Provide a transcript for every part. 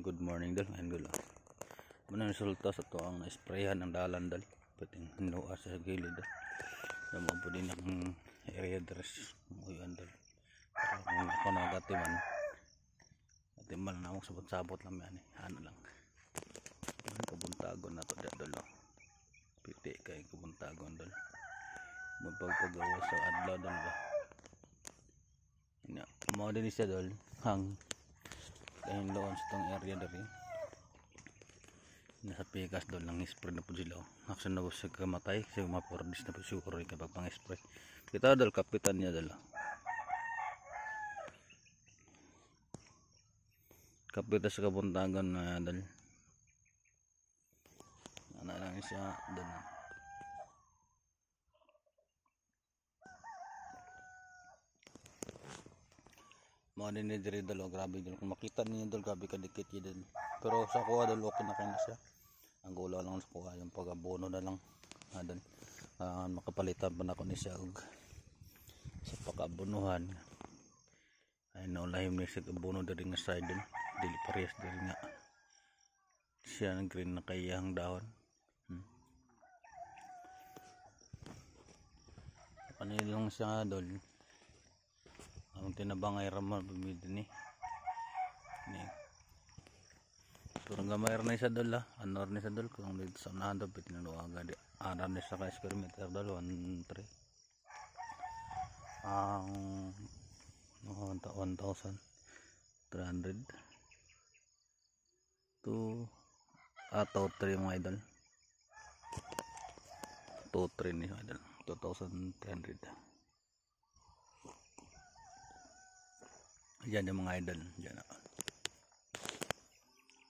Good morning, dol. Ngayon, dol. Muna resulta sa to ang na-sprayan ang dalan, dol. Pating hinloa sa gilid, dol. Mo po din ang area dress. Uyan, dol. Pero kung ako nagatiman, atiman na ako, sabot-sabot lang yan eh. Ano lang. Ang kabuntagon na to, dol. Piti kay kabuntagon, dol. Magpagpagawa sa adlaw, dol ba. Ina, mao din siya, dol. Hang kahinloon sa tong area diri. Nasa pikas, dol, lang spray na po sila. Action na po sa kamatay kasi mapordis na po siguro yung kapag pang spray. Kita, dol, kapitan niya, dol. Kapitan sa kabuntagon na, dol. Ano lang siya, dol. Mga din ni diri, dol, grabe, dol. Kung makita niyo, dol, grabe ka dikit yun, dol. Pero sa kuha, dol, okay na kayo na siya. Ang gula lang sa kuha yung pag-abono na lang, dol. Makapalitan pa na ko ni siya og sa pag-abonohan. Ay naulahim ni siya abono diri nga side, dol. Dili parehas diri nga siya ng green na kayang dahon. Kanilong siya, dol. Ang tinabangay ramon pumili ni. Ni. Pero gamay ra na siya, dol, ah. Ano ra ni siya, dol, kung dito sa unahan, dol, piti na luwaga di. Ara ni siya ka square meter, dol, 1.3. Ang 1,300 2 2,3 mga idol. 2,3 ni idol. 2,300. Yan yung mga idol. Yan,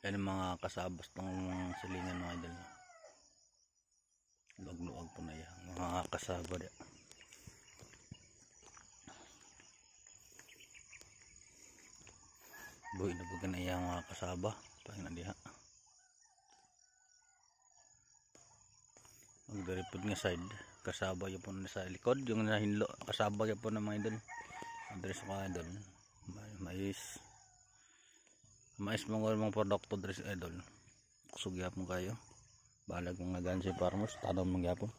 yan yung mga kasabas ng silingan, mga idol. Luag-luag po na yan mga kasaba diya. Buhi na po na iya mga kasaba. Pangin na diha. Magdaripod nga side. Kasaba yun po na sa likod. Yung nahinlo. Kasaba yun po na mga idol. Address ko, idol. Mais. Mais mga produkto dress, idol. Kusog yapon kayo. Balag mga gansi farmers. Tanong mga yapon.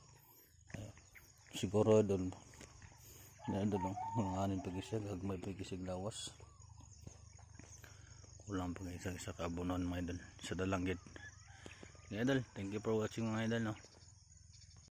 Siguro, idol. Yan, idol. Mga anin pag-isig. Agmay pag-isig lawas. Kulang pag isa sa kabunon, mga idol. Sa dalanggit. Idol, thank you for watching, mga idol, no?